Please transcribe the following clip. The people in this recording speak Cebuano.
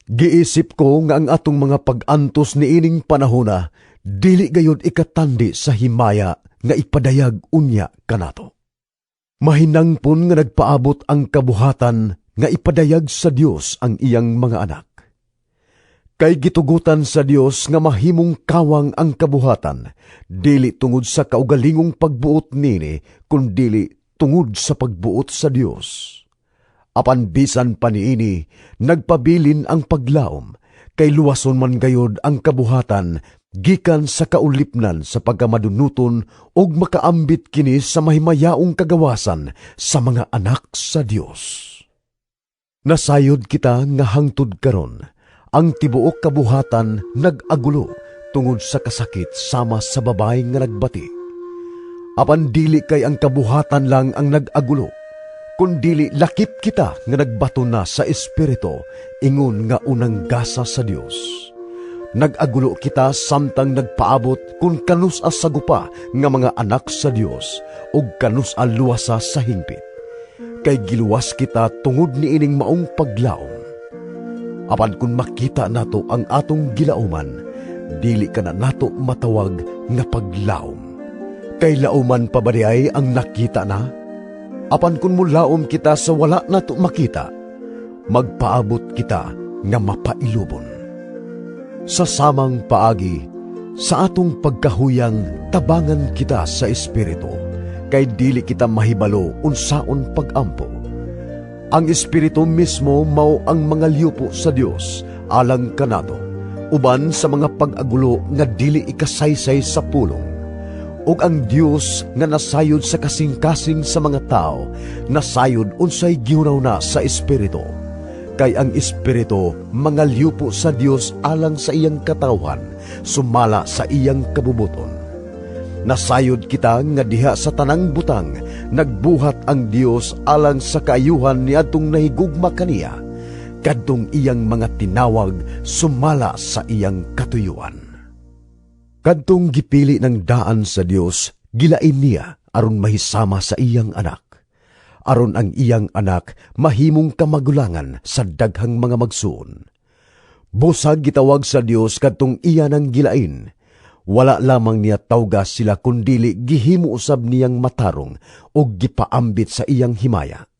Giisip ko nga ang atong mga pag-antos niining panahona dili gayud ikatandi sa himaya nga ipadayag unya kanato. Mahinangpon nga nagpaabot ang kabuhatan nga ipadayag sa Dios ang iyang mga anak. Kay gitugutan sa Dios nga mahimong kawang ang kabuhatan, dili tungod sa kaugalingong pagbuot nini, kundili tungod sa pagbuot sa Dios. Apan bisan pa niini, nagpabilin ang paglaom, kay luwason man gayod ang kabuhatan gikan sa kaulipnan sa pagkamadunuton ug makaambit kini sa mahimayaong kagawasan sa mga anak sa Dios. Nasayod kita nga hangtod karon, ang tibuok kabuhatan nag-agulo tungod sa kasakit sama sa babae nga nagbati. Apan dili kay ang kabuhatan lang ang nag-agulo, kundili lakip kita nga nagbaton na sa Espiritu ingon nga unang gasa sa Dios. Nag-agulo kita samtang nagpaabot kung kanus-a sagupa nga mga anak sa Dios ug kanus-a luwasa sa hingpit. Kay giluwas kita tungod niining maong paglaom. Apan kung makita nato ang atong gilauman, dili kana nato matawag nga paglaom. Kay lauman pa ba diay ang nakita na? Apan kung mulaom kita sa wala nato makita, magpaabot kita nga mapailubon. Sa samang paagi, sa atong pagkahuyang tabangan kita sa Espiritu, kay dili kita mahibalo unsaon pagampo. Ang Espiritu mismo mao ang mangalyupo sa Dios alang kanato, uban sa mga pag-agulo nga dili ikasaysay sa pulong. Ug ang Dios nga nasayod sa kasing-kasing sa mga tao, nasayod unsay gihunahuna sa Espiritu. Kay ang Espiritu mangalyupo sa Dios alang sa iyang katawhan, sumala sa iyang kabubuton. Nasayod kita nga diha sa tanang butang nagbuhat ang Dios alang sa kaayuhan niadtong nahigugma kaniya, kadtong iyang mga tinawag sumala sa iyang katuyuan. Kadtong gipili ng daan sa Dios, gilain niya aron mahisama sa iyang anak. Aron ang iyang anak mahimong kamagulangan sa daghang mga magsuon. Busag gitawag sa Dios kadtong iya nang gilain. Wala lamang niya tawga sila kundili gihimo usab niyang matarong ug gipaambit sa iyang himaya.